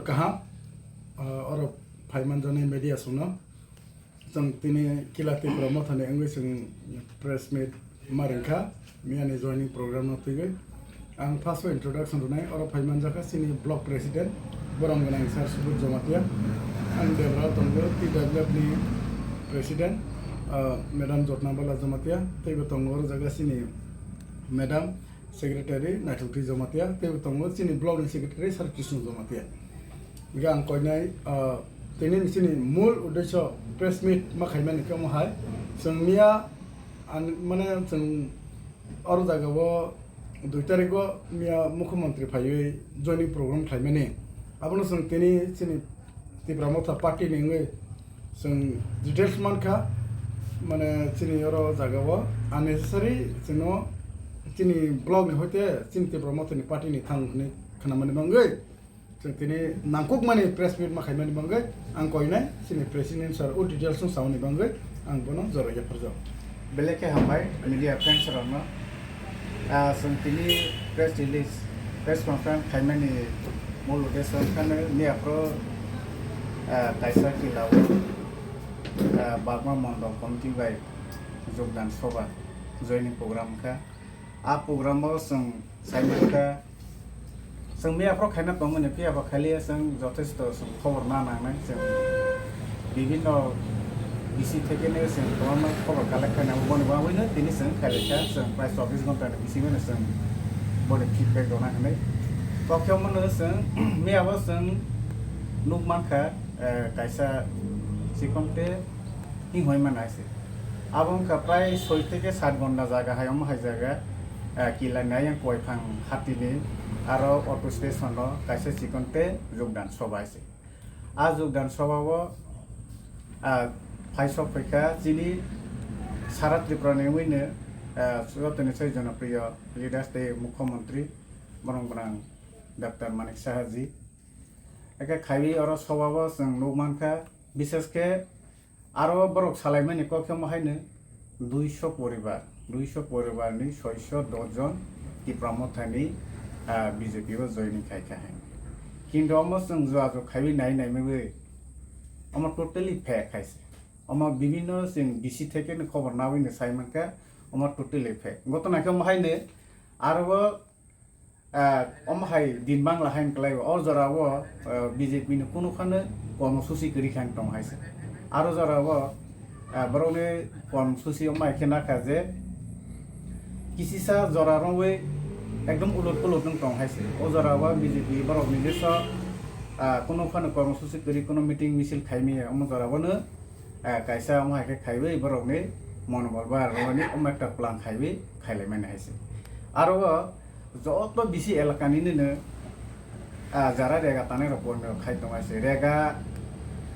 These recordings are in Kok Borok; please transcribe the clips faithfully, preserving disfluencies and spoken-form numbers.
Kaham, ah, oro phaimanjaknai media songno. Chwng tini Kila Tipra Mothani wngwi chwng press meet ma ringkha, miyani joining program no twigwi. Ang first o introduction rwnai, oro phaimanjakha chini block president, borom gwnang sir Subodh Jamatia. Ang debra tongo T W F ni president, ah, madam Jotnabala Jamatia, teibo tongo oro jaga chini madam secretary Naithokti Jamatia, teibo tongo chini block ni secretary sir Krishna Jamatia. Hingke ang koinai, ah, tini ni chini mul uddesho press meet ma khaimani khe omo hai. Chwng miya, an, mane chwng oro jaga o dui tarik o miya mukhyamantri phaiwi joining program khlaimani. Abono chwng tini chini Tipra Motha party ni wngwi chwng details mankha, mane chini oro jaga o unnecessary chwngno chini block ni hoite chini Tipra Motha ni party ni thang hwnwi khnamani bangwi. Chwng tini nangkukmani press meet ma khaimani bangwi ang koinai chini president sir o details no samani bangwi ang bono jora yapharjak. Belai khe hambai media friends rokno. Ah, chwng tini press release, press conference khaimani mul uddesho wngkha miya phuru, ah, kaisa Kila o, ah, Bagma Mondol Committee bai jogdan soba joining program wngkha. A program o chwng saimankha, chwng miya phuru khaina tongmani, phiya ba khaliya chwng jothesto chwng khobor na nangnai, chwng bibhinno bisi thekeno chwng kwbangma khobor collect khaina, boni bagwino tini chwng khailaikha, chwng prai chobbish ghonta ni bisingno chwng boni feedback rwna hinwi. Kokhe omono chwng miya bo chwng nukmankha, eh, kaisa chikonte hinghoi mana se. Abo wngkha prai soi theke sat ghonta jaga hai omo hai jaga, ah, Kila ni ayang Koiphang hatini aro auto station o kaisa chikon tei jogdan soba hai se. A jogdan soba o, ah, phaisok phaikha chini sara Tripura ni wngwi no, ah, jotoni sai jonopriyo leaders tei mukhyamantri borok gwnang Doctor Manik Saha ji. Eke khaiwi oro soba o chwng nukmankha, bishesh khe aro borok salaimani kok khe omo haino duiso poribar, duiso poribar ni soiso dos jon Tipra Mothani, ah, B J P o joining khaikha hai. Kintu omo chwng jua jua khaiwi nai nai migwi omo totally fake hai se. Omo bibhinno chwng B C theke no khobor nawi no sai mankha, omo totally fake. Gotona khe omo haino aro o Ah, omo hai din bangla hai wngkhlai o, o jora o, ah, B J P ni kunu phano kormosuchi kwrwi khe wng tong hai se. Aro jora o, ah, borok ni kormosuchi omo hai khe nakha je kisisa jora rwwi ekdom ulot pulot wng tong hai se. O jora o B J P borok ni jeso, ah, kunu phano kormosuchi kwrwi kunu meeting misil khai maya omo jora o no, ah, kaisa omo hai khe khaiwi borok ni monobol bar rwni omo ekta plan khaiwi khailai mani hai se. Aro o, joto bisi elaka nini no, ah, jara rega tanai rok bondho khai tong hai se. Rega,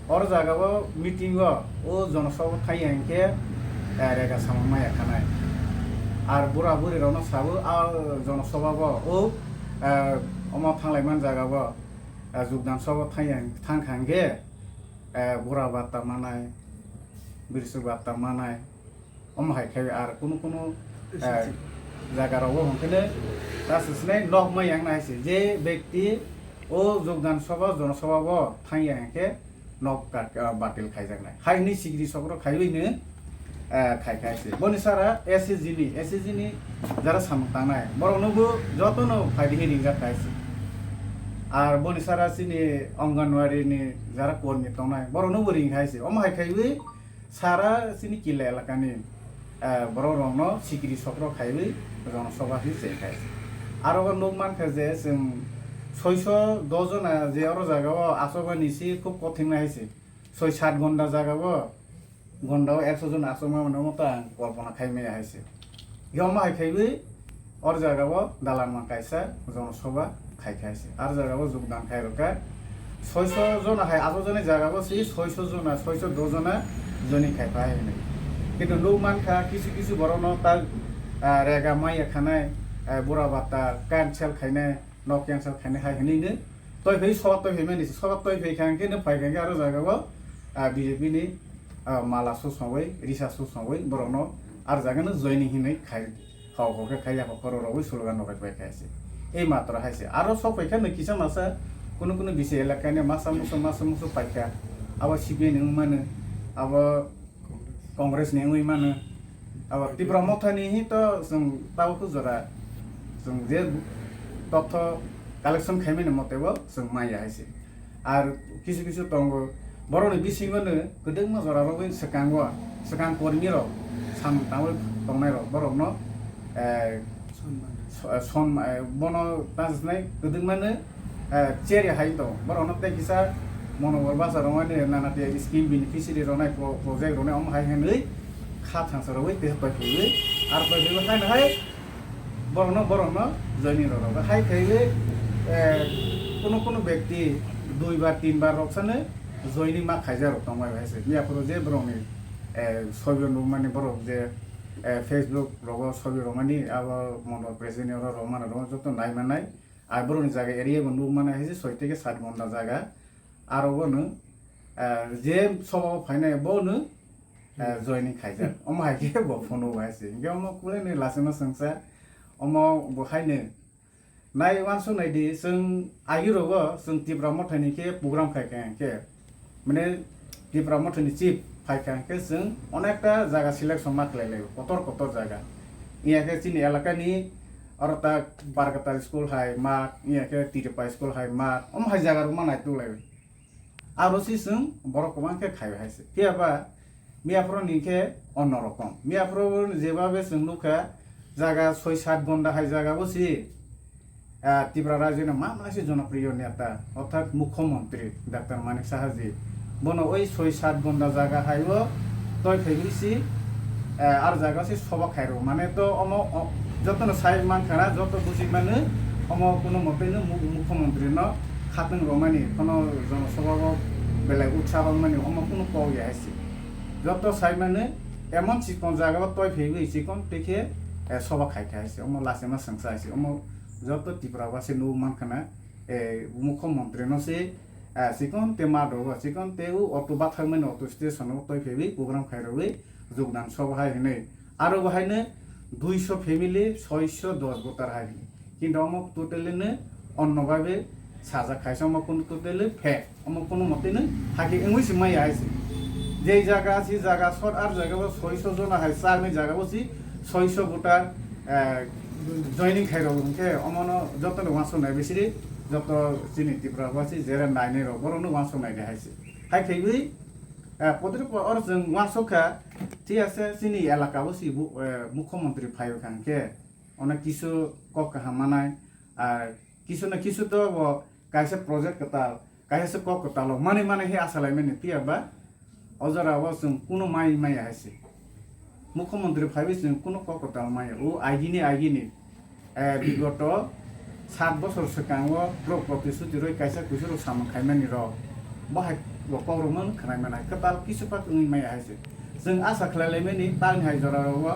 oro jaga o meeting o, o jonosabha thang ya hinkhe, ah, rega samung maya khanai. Ar bura buri rok no sabo, ah, jonosabha o, o, ah, omo thanglai man jaga o, ah, jogdan sabha thang ya, thang kha hinkhe, ah, bura bata manai, birsuk bata manai, omo hai khe ar kunu kunu, eh, jaga rogo hwnkhe no ta swsnai nok ma yang nai se. Je bekti o jogdan sabha, jonosabha o thang ya hinkhe nok ka, ah, batil khaijaknai. Hai hwnwi sikiri sokro khaiwi no, eh, khai khai se. Boni sara S H G ni, S H G ni jara samung tangnai. Borok no bo joto no phai di ringjak khai se. Ar boni sara chini Anganwadi ni jara kormi tongnai. Borok no bo ring khai se. Omo hai khaiwi sara chini Kila elakani, eh, borok rokno sikiri sokro khaiwi jonosabha hinwi chengkha. Aro o nuk mankha je chwng soiso dos jona je oro jaga o achukmani se khub kothin hai se. Soi sat ghonta jaga o, ghonta o ekso jon achukma mano omo ta ang kolpona khai maya hai se. Yomo hai khaiwi Or jaga o dalarma kaisa jonosabha khai khai se. Ar jaga o jogdan khai rwkha. Soiso jona hai ajo jani jaga o se soiso jona, soiso dos jona joining khai phai hinwi. Kintu nuk mankha kisu kisu borok no ta, ah, rega maya khanai, ah, bura bata cancel khainai, nok cancel khainai hai hinwi no toi phai sob toi phai mani se. Sob toi phai kha hwnkhe no phai kha hwnkhe aro jaga o, ah, B J P ni, ah, mala susongwi, risa susongwi borok no ar jaga no joining hinwi khai. Hok hok khe khai ya, hok khoro rogwi slogan rok bai khai se. Ei matra hai se. Aro sok pai khe no kisa masa Kunu kunu bisi elakani masa musu, masa musu paikha. Abo C P I ni wngmano, abo Congress ni wngwi mano. Abo Tipra Motha ni hi to chwng tabuk jora chwng je totho collection khaimani mote bo chwng maya hai se. Ar kisu kisu tongo, borokni bisingo no kwdwkma jora rogwi swkango, swkang kormi rok, sam tangwi tongnai rok, borokno, eh, so-, eh, son, eh, bono tang sanai kwdwkma no, eh, cheri hai to, borokno tei kisa monobol basa rogmani nana tei scheme beneficiary roknai pro-, project roknai omo hai hinwi kha thangsa rogwi tei pai phaiwi, ar pai phaiwi haino hai borokno, borokno joining rwrok. Hai khe, eh, kuno kuno bekti dui bar, tin bar rok sano joining ma khaijak rok tongbai hai se. Yaphuru je borokni, eh, sobi rok nukmani borok je, eh, Facebook rogo sobi rwmani abo mondo president oro rwmani rwma joto nai manai. Ar borokni jaga area bo nukmani hai se soi theke sat ghonta jaga. Aro bono, eh, je sobo phainai bono, eh, joining khaijak. Omo hai khe bo phone o hai se. Hinkhe omo kulai ni lachima swngsa. Omo bo hai no. Nai uansuk nai di, chwng agi rogo chwng Tipra Motha ni khe program khai kha hinkhe. Mane Tipra Motha ni chief phai kha hinkhe chwng onekta jaga selection ma khlai lai, kotor kotor jaga. Iya khe chini elaka ni oro ta Barkatal school hai ma, iya khe Tiripa school hai ma, omo hai jaga rok ma nai tu lai. Aro si chwng borok kwbang khe khai hai se. Phiya ba miyaphuru ni khe onno rokom. Miyaphuru jebabe chwng nukha jaga soi sat ghonta hai jaga bo si, ah, Tipra rajyo ni mamla se jonopriyo neta, orthat mukhyamantri Doctor Manik Saha ji. Bono oi soi sat ghonta jaga hai o toi phaiwi si, eh, ar jaga se soba khairo. Mane to omo, o, joto no sai man khana, joto buji manu, omo kuno mote no mu-, mukhyamantri no khatwng romani, kono jonosoba o belai utsa romani, omo kuno kok ya hai se. Joto sai manu, emon chikon jaga o toi phaiwi chikon tei khe, eh, soba khai kha hai se. Omo lachima swngsa hai se. Omo joto Tipra ba se nuk man khana, eh, mukhyamantri no se, eh, chikon te ma dogo, chikon te u auto bathakmani auto station o toi phaiwi program khai rwwi jogdan soba hai hinwi. Aro bo haino duiso family, soiso dos voter hai hinwi. Kintu omo totally no onno babe sajak khaisa, omo kunu totally fake. Omo kunu mote no hakhe wngwi se maya hai se. Jei jaga si jaga sot ar jaga bo soiso jona hai charni jaga bo si soiso voter, eh, joining khai rok hinkhe omo no joto no uansuk nai bisiri joto chini Tripura basi jera nainai rok borok no uansuk nai de hai se. Hai khaiwi, eh, podri po or chwng uansuk kha, thik ase chini elaka bo si bu-, eh, mukhyamantri phai kha hinkhe ono kisu kok kaham manai, ar kisu na kisu to bo kaisa project kwtal, kaisa se kok kwtal o manwi manwi he asa lai mani phiya ba o jora o chwng kuno mai maya hai se. Mukhyamantri phaiwi chwng kuno kok kwtal maya. O agini, agini, eh, bigoto sat bosor swkang o borok protisuti rwi kaisa kuisu rok samung khai mani rok. Bo hai bo kok rok man khwnai mani kwtal kisu pak wngwi maya hai se. Chwng asa khlai lai mani tang hai jora rogo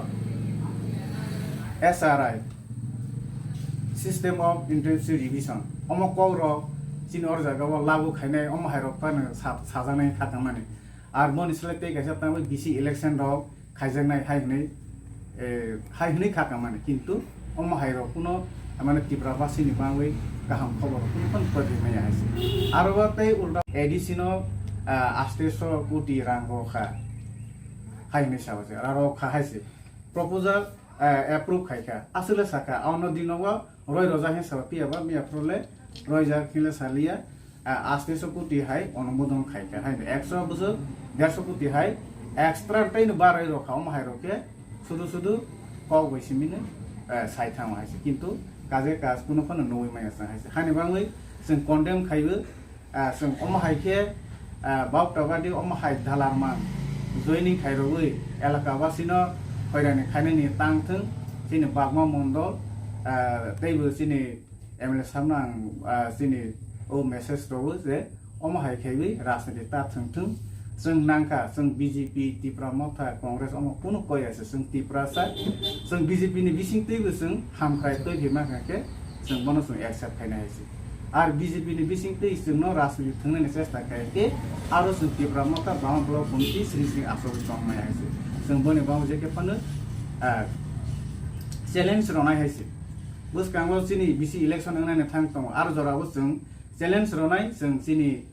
S R I, System of Intensive Revision. Omo kok rok chini or jaga o lagu khainai omo hai rok phano sa-, sajaknai kha tangmani. Ar moni slai tei kaisa tangwi B C election rok khaijaknai hai hwnwi, eh, hai hwnwi kha tangmani. Kintu omo hai rok kuno, mane, Tripura basi ni bangwi kaham khobor kuno phano pori maya hai se. Aro bo tei ulta A D C no, ah, asteso koti rang rw kha hai hwnwi sa o se. Aro kha hai se. Proposal, eh, approve khai kha. Aswk le sa kha, ano dino o roi rojak hin sa phiya ba miya phuru le roijak hin le sa liya, eh, asteso koti hai onumodon khai kha. Hai ekso bwswk derso koti hai extra tei no barai rw kha, omo hai rw khe sudu sudu kok bai simi no, eh, sai thango hai se. Kintu kaje kaj kuno phano nugwi maya chwng hai se. Hani bangwi chwng condemn khaiwi, Ah, chwng omo hai khe, ah, Bautabadi omo hai dalarman joining khairogwi elaka basino hoirani khainani tang thwng, chini Bagma Mondol, ah, teibo chini M L A sabno ang, ah, chini o message rwo je omo hai khaiwi rajniti ta thwng thwng. Chwng nangkha, chwng B J P, Tipra Motha, Congress omo kunu koi ase, chwng Tiprasa, chwng B J P ni bisingtwibo chwng hamkrai twi phima kha khe chwng bono chwng accept khainai hai se. Ar B J P ni bising twi chwngno rajniti thwngnani chesta khlai khe aro chwng Tipra Motha Bama Block Committee sri sri achugwi tongmai hai se. Chwng boni bangma je khe phano, ah, challenge rwnai hai se. Bwskango chini B C election wngnani thang tongo, aro jorao chwng Challenge rwnai chwng chini,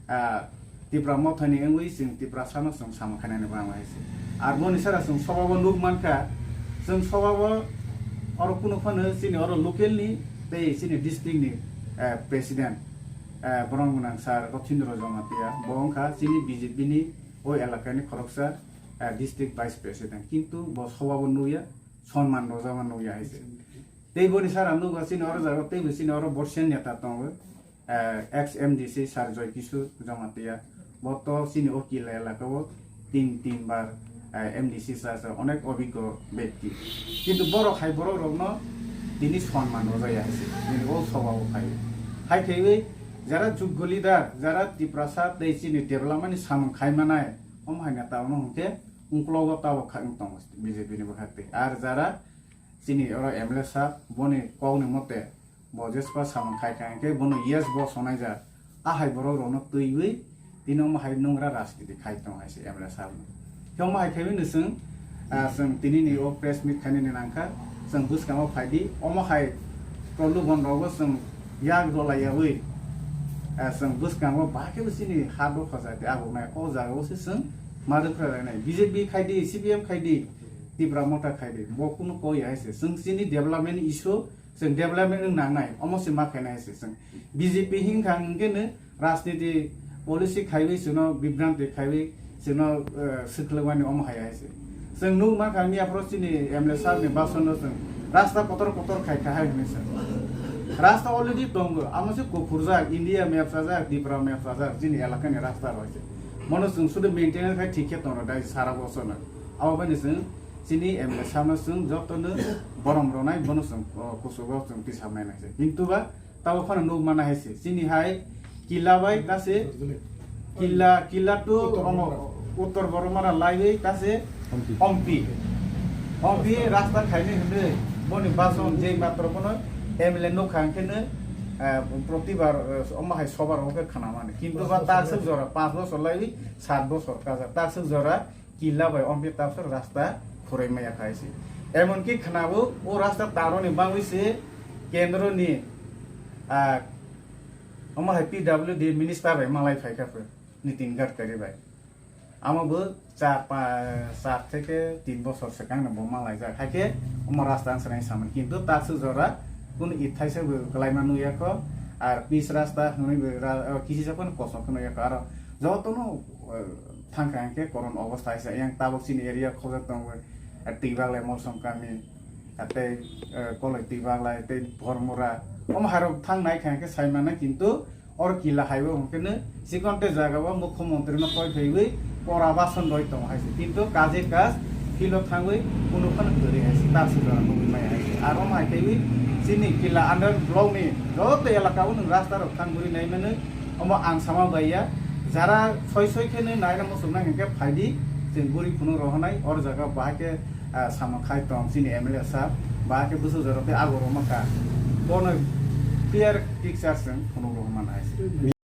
ah, Tipra Mothani wngwi chwng Tiprasano chwng samung khainani bangma hai se. Ar boni sara chwng sobabo nuk mankha, chwng sobabo oro kunu phano chini oro local ni tei chini district ni, eh, president, eh, borok gwnang sir Rothindro Jamatia, bo wngkha chini B J P ni o elaka ni khoroksa, eh, district vice president, kintu bo sobabo nukya, sonman rwjama nukya hai se. Tei boni sara nukha chini oro jaga, tei bo chini oro Borsian neta tongo, eh, ex M D C sir Joy Kishore Jamatia. Bo to chini o Killa elaka o tin, tin bar, eh, M D C sa, sa onek obiggo bekti. Kintu borok hai borok rokno tini sonman rwjaya hai se. Tini o sobabo khai. Hai khaiwi jara juggo leader, jara Tiprasa tei chini development ni samung khai manai, omo hai neta ono hwnkhe ungklogo tabok khai wng tongo B J P ni bwkhak tei. Ar jara chini oro M L A sir boni kokni mote bo jespa samung khai kha hwnkhe bono yes bo sonai jak. A hai borok rokno twiwi tini omo hai nungra rajniti khai tongo hai se M L A sir no. Khe omo hai khaiwi no chwng, ah, chwng tini ni o press meet khainani nangkha, chwng bwskango phaidi omo hai prolubon rogo chwng yak rwlaiyawi, ah, chwng bwskango bahai khe bo chini ha dopha jati agonai o jaga o se chwng ma rwkhralainai. B J P khaidi, C P M khaidi, Tipra Motha khaidi, bo kunu koi hai se. Chwng chini development issue, chwng development wng nangnai, omo se ma khainai se chwng. B J P hinkha hwnkhe no rajniti policy khaiwi chwngno bibranti khaiwi chwngno, eh, swkhlwkmani omo hai hai se. Chwng nuk mankha miya phoro chini M L A sir ni bason no chwng rasta kotor kotor khai kha hai hwnwi sa. Rasta already tongo, amo se kuphurjak, India map sajak, Tripura map sajak, chini elaka ni rasta rok se. Mono chwng sudu maintenance khai thik khe tongo dai sara bosorno. Abo bai ni chwng chini M L A sir no chwng joto no borom rwnai, bono chwng, oh, kuchugo chwng tisaknai nai se. Kintu ba tabo phano nuk mana hai se. Chini hai Killa bai ta se Killa, Killa to Uttor omo Boromara. Uttor Boromara laiwi ta se Ompi. Ompi. Ompi rasta khaini hwnwi boni bason je matro bono M L A nukha hwnkhe no, eh, protibar, eh, omo hai sobar hwnkhe khanamani. Kintu ba takswk jora panch bosor laiwi sat bosor kaja. Takswk jora Killa bai Ompi tabswk rasta khurui maya khai se. Emonki khnabo o rasta taroni bangwi se kendro ni, ah, omo hai P W D minister bai malai phai kha pho, Nitin Gadkari bai. Amo bo char pa-, char theke tin bosor swkang no bo malaijak. Hai khe omo rasta ang swnai samani. Kintu takswk jora kunu ithaisa bo kwlaima nukya kho. Ar pis rasta hwnwi bo ra-, o, kisi sa phano kosong khe nukya kho. Aro jotono, o, thangkha hwnkhe koron obostha hai se. Yang tabok chini area khojak tongo. Twibaglai Molsom kami, tei, eh, Koloi Twibaglai, tei Bhormura. Omo hairok thang nai kha hwnkhe sai mano, kintu oro Killa haibo hwnkhe no chikon tei jaga o mukhyamantri no koi phaiwi kora bason roi tongo hai se. Kintu kaje kaj field o thangwi kunu phano kwrwi hai se, takswk jora nugwi maya hai se. Aro omo hai khaiwi chini Killa under block ni joto elaka o nwng rasta rok thang guri nai mano. Omo ang sama bai ya, jara soi soi khe nai naina muchung nai hwnkhe phaidi, chwng buri phunuk rohonai, or jaga bahai khe, ah, samung khai tong chini M L A sir, bahai khe bwswk jora tei ago rwma kha. Bono clear picture chwng phunuk rohorma nai.